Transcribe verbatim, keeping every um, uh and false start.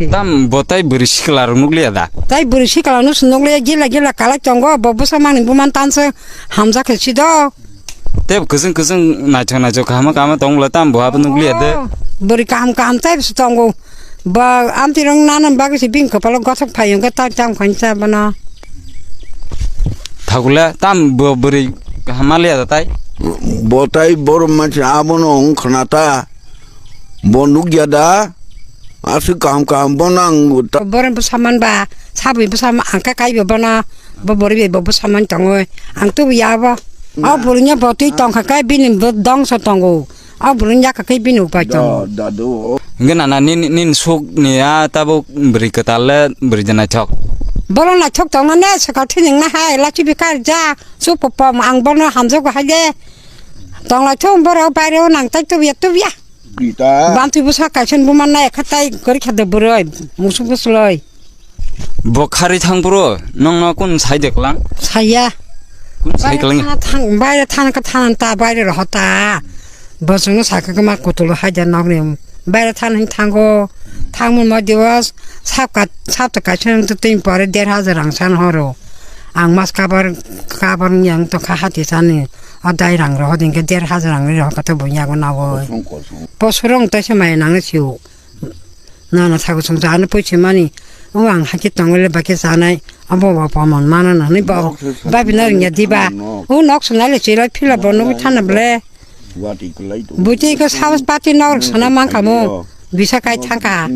Tam bo tai bwrwi sikla rok nukliya da? Tai bwrwi sikla no se nukliya, gila gila kalai tongo, bo bwsa mani buman tanse hamjak khe sido. Tei kwchwng kwchwng naithok naithok kaham kaham tong bwla tam bo abo nukliya de. Oh, bwrwi kaham kaham tai bwsa tongo. Ba amtwi rong nana bagwi se bini kwpalo gothok phai hwnkhe ta cham khainsa bono. Thakula tam bo bwrwi kaham maliya da tai? Bo tai borok mansi abono wng khna ta. Bo nukya da? Aswk kaham kaham bono ang ta- Borok bwsa man ba, sabwi bwsa ma-, ang khe kaibo bono, bo borwi bai bo bwsa man tongwi. Ang tubu ya bo. O bwrwino bo twi tongkha khe bini bo dongso tongo. O bwrwini yakha khe bini upai tongo. Hwnkhe nana nini, nini suk ni a tabuk bwrwi kwtal le bwrwi de naithok. Borok naithok tongmani swkang thwining na hai lachi bikar ja. Chupo pom ang bono hamjago hai de. Tonglaithok borok baireo nang tai tubuya tubuya. Bantwi bwsa kaisa buma nai kha tai kwrwi kha de bwrwi musuk bwsloi. Bo kharwi thang bro, nongno kun sai de klang? Saiya. Kun sai klang? Baire thana thang, baire thana kha thana ta baire roho ta. Bo chwngno sakha khe ma kutulo hai de nokni. Baire thana hin thango. Thangmani mo dios sap ka, sap ta kaisa twi pore der hajar rang san horo. Ang mas kabar, kabar yang to kha hati sani. O dai rang roho din khe der hajar rang roho kha to bo yago nawo. Kosong, kosong. Bosorong taisa maya nangni sio. Nana thago song jani poisa mani. O ang hakhe tongole bakhe sanai. Abo bo pomon mana nangni ba. Nok se sa- Babi na ringya diba. Nok. O nok sanai le chilai phila bo nok thana ble. Wati kulai tu. Buti ko sabas pati nok sana mangkamo. Bisa kai thangka.